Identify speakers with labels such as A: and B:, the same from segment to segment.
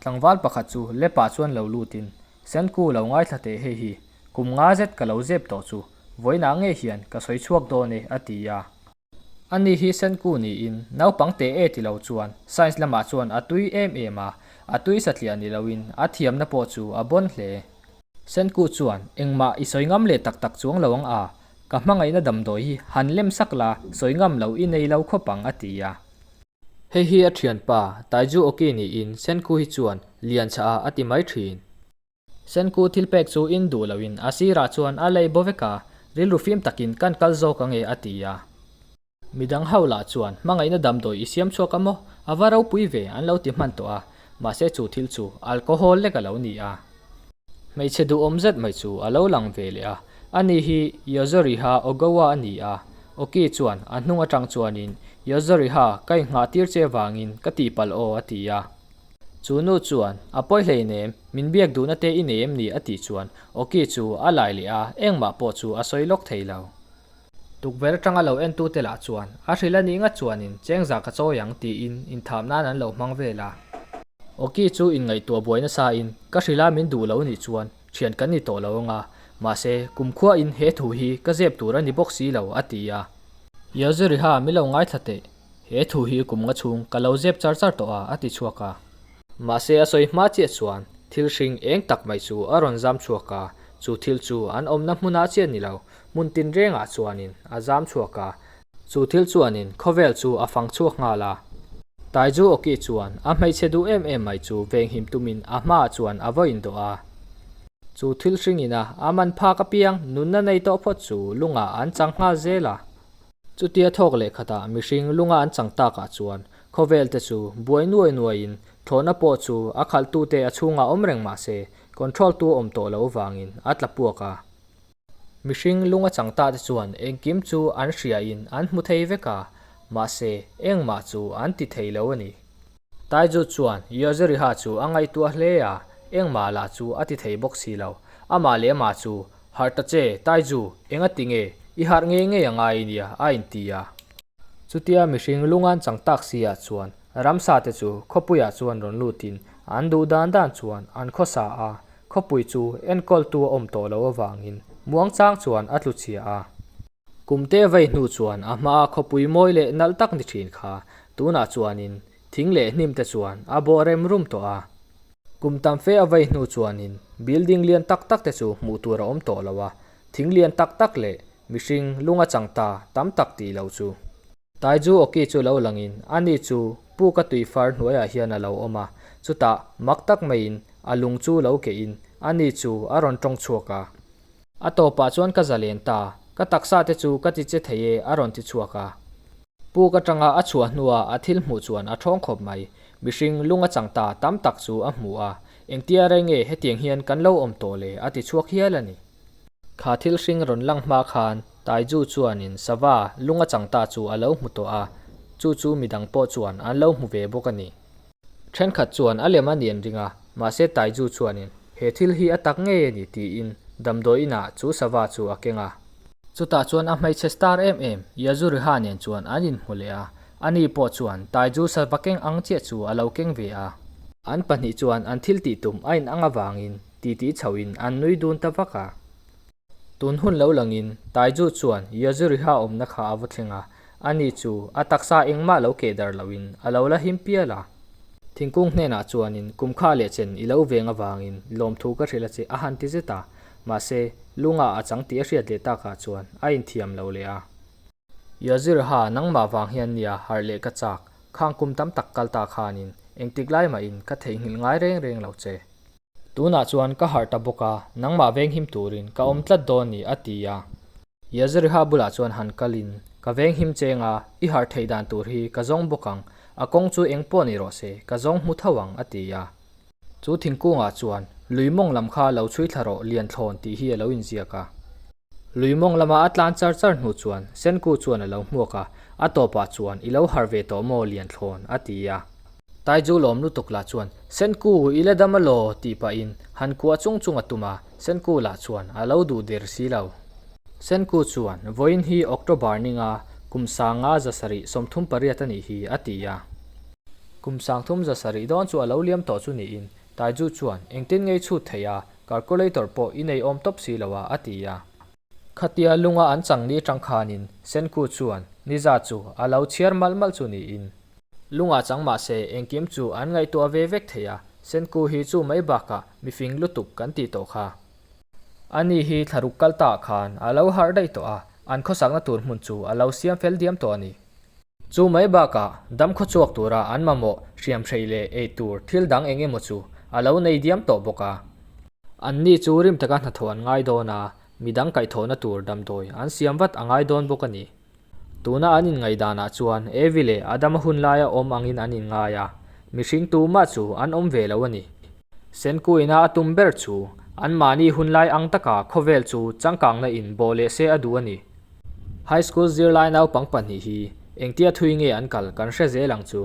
A: Tlangval pakhat chu lepah chuan lo lutin, Senku lo ngaithla teh hei hi, kum nga zet ka lo zep tawh chu, vawiinah ngei hian ka sawi chhuak dawn e, a ti a. Ani hi Senku niin naupang teh e ti lo chuan science lamah chuan a tui em em a, a tui satliah ni loin a thiamna pawh chu a bawn hle. Senku chuan, Engmah i sawi ngam leh tak tak chuang lo ang a, ka hmangaihna damdawi hi han lem sak la, sawi ngam lo i nei lo khawp ang, a ti a. Hei hi a thianpa Taiju Oki niin Senku hi chuan lian chhah a a ti mai thin. Senku thil pek chu in duh loin a sirah chuan a lei baw vek a, rilru fim takin kan kal zawk ange a ti a. Midang ho lah chuan hmangaihna damdawi i siam chhuak a maw? A va ropui ve an lo ti hman tawh a, mahse chu thil chu alcohol lek a lo ni a. Hmeichhe duhawm zet mai chu a lo lang ve leh a, ani hi Yozoriha Ogawa a ni a, Oki chuan a hnung atang chuanin Yozoriha ka inghah tir che vangin ka tihpalh aw a ti a. Chu nu chuan, A pawi hleinem, min biak duhna te i nei em ni? a tih chuan Oki chu a lai leh a, engmah pawh chu a sawi lawk thei lo. Tukverh atanga lo entute lah chuan a hrilh a nih ngat chuanin chengza ka chawi ang tiin intham nan an lo hmang vel a. Awki chu inngaihtuah buai nasain ka hrilh a min duh lo nih chuan thian kan ni tawh lo anga, mahse kumkhuain he thu hi ka zep tur a ni bawk si lo a ti a. Yaziriha min lo ngaithla teh, he thu hi kum nga chhung ka lo zep char char tawh a a ti chhuak a. Mahse a sawi hma chiah chuan thil hring eng tak mai chu a rawn zam chhuak a, chu thil chu an awmna hmunah chiah ni lo, Hmun tinrengah chuanin a zam chhuak a, chu thil chuanin khawvel chu a fang chhuak nghal a. Taiju Oki chuan a hmeichhe duh em em mai chu venghim tumin a hmaah chuan a vaw indawh a. Chu thil hringin a a man phak apiang nunna nei tawh phawt chu lungah an chang nghal zel a. Chutia thawk leh khatah mihring lunga an chang takah chuan khawvel te chu buai nuai nuaiin thlawhna pawh chu a khalhtute a chhungah awm reng mah se control tu a awm tawh loh vangin a tla puak a. Mihring lung a chang ta te chuan engkim chu an hriain an hmu thei vek a, mahse engmah chu an ti thei lo a ni. Taiju chuan Yozuriha chu a ngaihtuah hle a, engmah lah chu a ti thei bawk si lo. Amah leh amah chu, Harh ta che, Taiju, enga ti nge? I harh ngei ngei a ngai nia, a inti a. Chutia mihring lung an chang tak si ah chuan ramsa te chu khawpuiah chuan rawn lutin an duh dan dan chuan an khawsa a, Khawpui chu enkawltu a awm tawh loh avangin muangchang chuan a tlu chhia a. Kumte vei hnu chuan a hmaa khawpui mawi leh nalh tak ni thin kha tunah chuanin thing leh hnim te chuan a bawh rem rum tawh a. Kum tam fe a vei hnu chuanin building lian tak tak te chu hmuh tur a awm tawh lo a, thing lian tak tak leh mihring lung a chang ta tam tak tih loh chu. Taiju Oki chu lo langin ani chu puka tui far hnuaiah hian a lo awm a, chutah mak tak maiin a lung chu lo kehin ani chu a rawn tawng chhuak a. A tawpah chuan ka zalen ta, ka taksa te chu ka ti che thei e a rawn ti chhuak a. Puk atanga a chhuah hnua a thil hmuh chuan a thawng khawp mai, mihring lung a chang ta tam tak chu a hmu a, engtia rei nge hetiang hian kan lo awm tawh le a ti chhuak hial a ni. Kha thil hring rawn lang hma khan Taiju chuanin sava lung a chang ta chu a lo hmu tawh a, chu chu midang pawh chuan an lo hmu ve bawk a ni. Thenkhat chuan a lem a ni an ring a, mahse Taiju chuanin he thil hi a tak ngei a ni tiin damdawi inah chu sava chu a keng a. Chutah chuan a hmeichhe star em em Yazuriha nen chuan an inhmu leh a, ani pawh chuan Taiju sava keng ang chiah chu a lo keng ve a. An pahnih chuan an thil tih tum a inang avangin Titi chhoin an nui dun ta vak a. Tun hun lo langin Taiju chuan Yazuriha awmna kha a va thleng a, ani chu a taksa engmah lo keh dar loin a lo la him pial a. Thingkung hnenah chuanin kum kha leh chen i lo veng avangin lawmthu ka hrilh a che a han ti zet a, mahse lungah a chang tih a hriat leh takah chuan a inthiam lo leh a. Yazirha nangmah vang hian nia harh leh ka chak, khang kum tam tak kal ta khanin engtik lai mahin ka theihnghilh ngai reng reng lo che. Tunah chuan ka harh ta bawk a, nangmah venghim turin ka awm tlat dawn ni, a ti a. Yaziriha bulah chuan han kalin, Ka venghim cheng a, i harh theih dan tur hi ka zawng bawk ang, a kawng chu eng pawh ni rawh se, ka zawng hmu tho ang, a ti a. Chu thingkungah chuan, Lui mawng lam kha lo chhui thla rawh, Lianthlawn tih hi a lo inziak a. Lui mawng lama a tlan char char hnu chuan Senku chuan a lo hmuak a, a tawpah chuan, I lo harh ve tawh maw, Lianthlawn? a ti a. Taiju lawm lutuk lah chuan, Senku, i la dam alaw? tih pahin han kuah chung chung a tum a, Senku lah chuan a lo duh der si lo. Senku chuan, Vawiin hi October ninga kum sanga 738 a nih hi, a ti a. Kum 3700 dawn chu a lo liam tawh chu niin Taiju chuan engtin ngei chhut thei a, calculator pawh i nei awm tawp si lo a, a ti a. Khatia lunga an chang ni atang khanin Senku chuan niza chu a lo chhiar malh malh chu niin. Lunga chang mah se engkim chu an ngaihtuah ve vek thei a, Senku hi chu mai bakah mifing lutuk kan tih tawh kha. Ani hi thlaruk kal ta khan a lo harh daih tawh a, an khawsakna tur hmun chu a lo siam fel diam tawh a ni. Chu mai bakah dam khawchhuak tura an mamawh hriamhrei leh ei tur thil dang eng emaw chu a lo nei diam tawh bawk a. Anni chu rim taka hnathawh an ngai dawn a, midang kaihthawhna tur damdawi an siam vat a ngai dawn bawk a ni. Tuna an inngaihdanah chuan Evi leh Adama hun laia awm angin an inngai a, mihring tumah chu an awm ve lo a ni. Senkuina a tum ber chu anmahni hun lai ang taka khawvel chu changkangna in bawh leh se a duh a ni. High School zirlai naupang pahnih hi engtia thui nge an kal kan hre zel ang chu.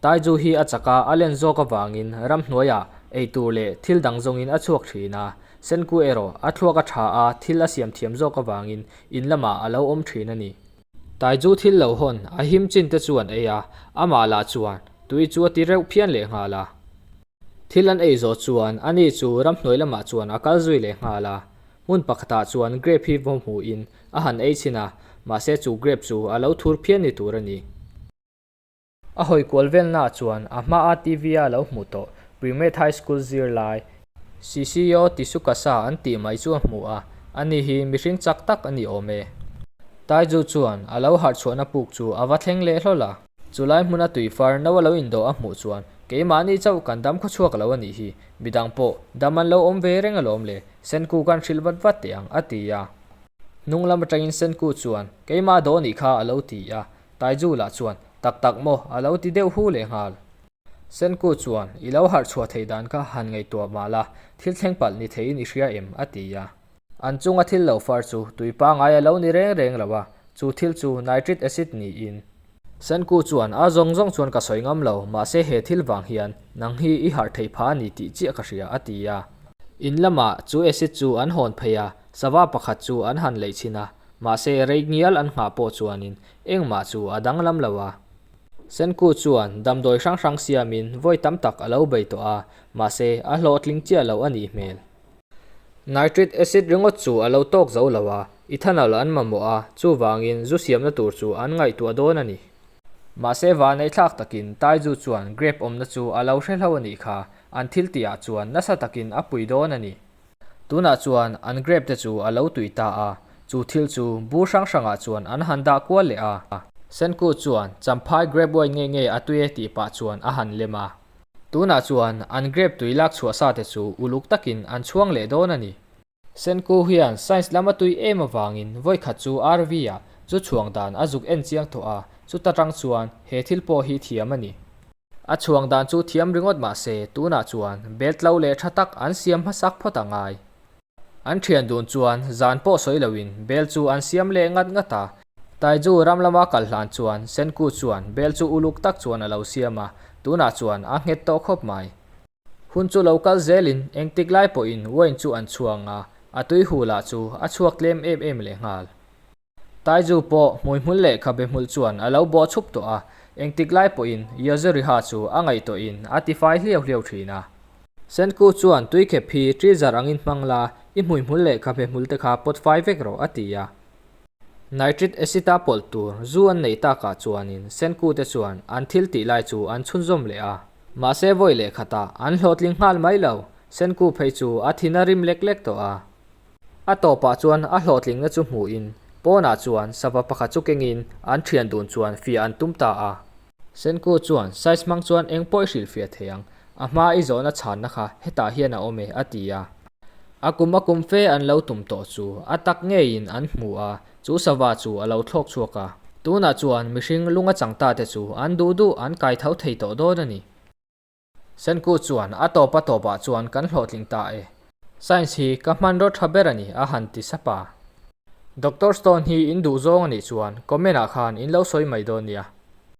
A: Taiju hi a chak a, a len zawk avangin ramhnuaiah ei tur leh thil dang zawngin a chhuak thin a, Senku erawh a thluak a tha a, thil a siam thiam zawk avangin in lamah a lo awm thin a ni. Taiju thil lo hawn a him chin te chu an ei a, amah lah chuan tui chu a ti reuh phian lehnghal a. Thil an ei zawh chuan ani chu ramhnuai lamah chuan a kal zui lehnghal a, Hmun pakhatah chuan grape hi vaw hmuhin a han ei chhin a, mahse chu grape chu a lo thur phian ni tur a ni. A hawi kual velnaah chuan a hmaa TV-a lo hmuh tawh Primate High School zirlai, Sisio Tisukasa an tih mai chu a hmu a, ani hi mihring chak tak a ni awm e. Taiju chuan a lo harh chhuahna puk chu a va thleng leh hlawl a. Chulai hmuna tuifar no a lo indawh a hmuh chuan keimahni chauh kan dam khawchhuak lo a nih hi, midang pawh dam an lo awm ve reng alawm le, Senku kan hrilh vat vat teh ang, a ti a. Hnung lam atangin Senku chuan, Keimah dawh nih kha a lo ti a. Taiju lah chuan, Tak tak maw, a lo ti deuh hu leh nghal. Senku chuan, I lo harh chhuah theih dan kha han ngaihtuah mah la, thil thleng palh ni theiin i hria em? a ti a. An chunga thil lo far chu tui pangai a lo ni reng reng lo a, chu thil chu nitric acid niin. Senku chuan, A zawng zawng chuan ka sawi ngam lo, mahse he thil vang hian nang hi i harh theih pha a ni tih chiah ka hria, a ti a. In lamah chu acid chu an hawn phei a, sava pakhat chu an han leih chhin a, mahse rei ngial an nghah pawh chuanin engmah chu a danglam lo a. Senku chuan damdawi hrang hrang siamin vawi tam tak a lo bei tawh a, mahse a hlawhtling chiah lo a nih hmel. Nitric acid ringawt chu a lo tawk zo lo a, ethanol an mamawh a, chuvangin zu siamna tur chu an ngaihtuah dawn a ni. Mahse vaneihthlak takin Taiju chuan grape awmna chu a lo hre hlo a nih kha, an thil tihah chuan nasa takin a pui dawn a ni. Tunah chuan an grape te chu a lo tui ta a, chu thil chu bur hrang hrangah chuan an han dah kual leh a. Senku chuan Champhai grape wine nge nge a tui e tih pah chuan a han lem a. Tunah chuan an grape tui lak chhuah sa te chu uluk takin an chhuang leh dawn a ni. Senku hian science lama tui em avangin vawi khat chu RV-ah zu chhuang dan a zuk en chiang tawh a, chuta tang chuan he thil pawh hi thiam a ni. A chhuang dan chu thiam ringawt mah se tunah chuan bel tlo leh tha tak an siam hmasak phawt a ngai. An thian dun chuan zan pawh sawi loin bel chu an siam leh ngat ngat a. Taiju ram lama kal hlan chuan Senku chuan bel chu uluk tak chuan a lo siam a, tunah chuan a nghet tawh khawp mai. Hun chu lo kal zelin engtik lai pawhin wine chu an chhuang a, a tui hu lah chu a chhuak tlem em em lehnghal. Taiju pawh hmuihmul leh khabe hmul chuan a lo bawh chhup tawh a, engtik lai pawhin Yozuriha chu a ngaihtuahin a tifai hliau hliau thin a. Senku chuan tuikhep hi treasure angin hmang la, i hmuihmul leh khabe hmul te kha pawt fai vek rawh a ti a. Nitric acid a pawlh tur zu an neih takah chuanin Senku te chuan an thil tih lai chu an chhunzawm leh a. Mahse vawi leh khatah an hlawhtling nghal mai lo, Senku phei chu a thin a rim lek lek tawh a. A tawpah chuan a hlawhtlingna chu hmuhin pawnah chuan sava pakhat chu kengin an thian dun chuan fiah an tum ta a. Senku chuan size hmang chuan eng pawh i hrilhfiah thei ang, a hma i zawhna chhanna kha hetah hian a awm e a ti a. A kum a kum fe an lo tum tawh chu a tak ngeiin an hmu a, chu sava chu a lo thlawk chhuak a. Tunah chuan mihring lunga chang ta te chu an duh duh an kai tho thei tawh dawn a ni. Senku chuan a tawp a tawpah chuan kan hlawhtling ta e. Science hi ka hmanraw tha ber a ni a han ti sap a. Doctor Stone hi in duh zawng a nih chuan comment ah khan in lo sawi mai dawn nia.